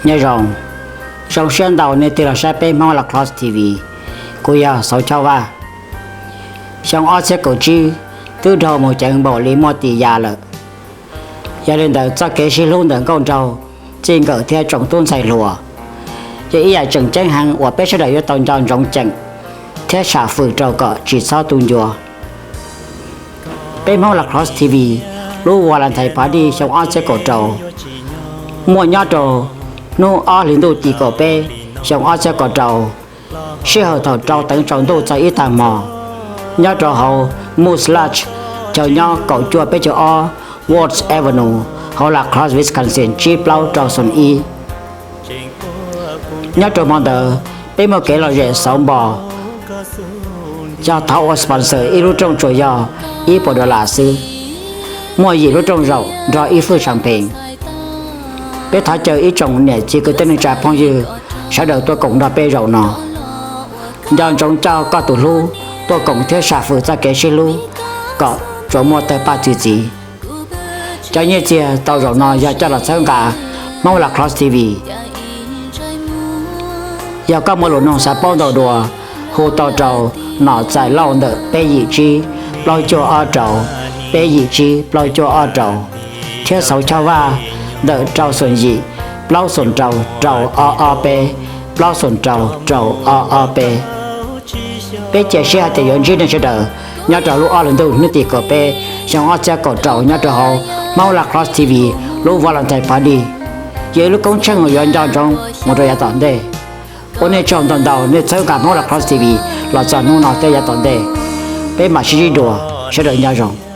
Nyob zoo, zoo siab ntau nej tig los saib peb Hmoob Lacrosse T V. Kuv yog Xauv Choj Vaj. Xyoo ob txhiab kaum tsib twb dhau mus ceev npaum li muaj tim yas lawm. Yog li ntawd txoj kev sib hlub ntawm nkauj nraug, txij nkawm thiab tsoom tub ntxhais hluas yog ib yam tseem ceeb heev uas peb sawv daws yuav tau nco ntsoov ceem thiab sam fwm rau kom tsis txhob tu ncua. Peb Hmoob Lacrosse T V lub Valentine Party xyoo ob txhiab kaum rau muaj nyob rau hnub ob hlis ntuj tim kaum peb xyoo ob txhiab kaum rau, sij hawm thaum rau teev tsaus ntuj txog ib tag hmo, nyob rau hauv Moose Lodge, chaw nyob kaum cuaj peb caug ob Woods Avenue, hauv Lacrosse, Wisconsin tsib plaub rau xoom ib. Nyob rau hmo ntawd, peb muaj kev lom zem xauv npo, yog thov ua sponsor ib lub rooj tsuas yog ib puas dollar xwb, muaj yim lub rooj zaum nrog ib fwj champagne. Peb thov caw ib tsoom niam txiv kwv tij neej tsa phooj ywg sawv daws tuaj koom nrog peb zaum no. Nco ntsoov coj koj tus hlub tuaj koom thiab sam fwm txoj kev sib hlub kom tsuas muaj tawg paj txi txiv. Cov nyiaj txiag tau zaum no yog coj los txhawb nqa Hmoob Lacrosse T V. Yog koj muaj lus nug xav paub ntau dua, hu tau rau Nom Txais Lauj ntawm peb yim tsib plaub cuaj ob rau, peb yim tsib plaub cuaj ob rau, thiab Xauv Choj Vaj ntawm rau xoom yim plaub xoom rau rau ob ob peb, plaub xoom rau rau ob ob peb. Peb cia siab hais tias yuav ntsib nej sawv daws nyob rau lub ob hlis ntuj hnub tim kaum peb xyoo ob txhiab kaum rau nyob rau hauv Hmoob Lacrosse T V lub Valentine Party. Yog ib lub koob tsheej uas yuav nco ntsoov mus rau yav tom ntej. Ua nej tsaug ntau ntau nej txhawb nqa Hmoob Lacrosse T V los txog hnub no thiab yav tom ntej. Peb mam sib ntsib dua, sawv daws nyob zoo.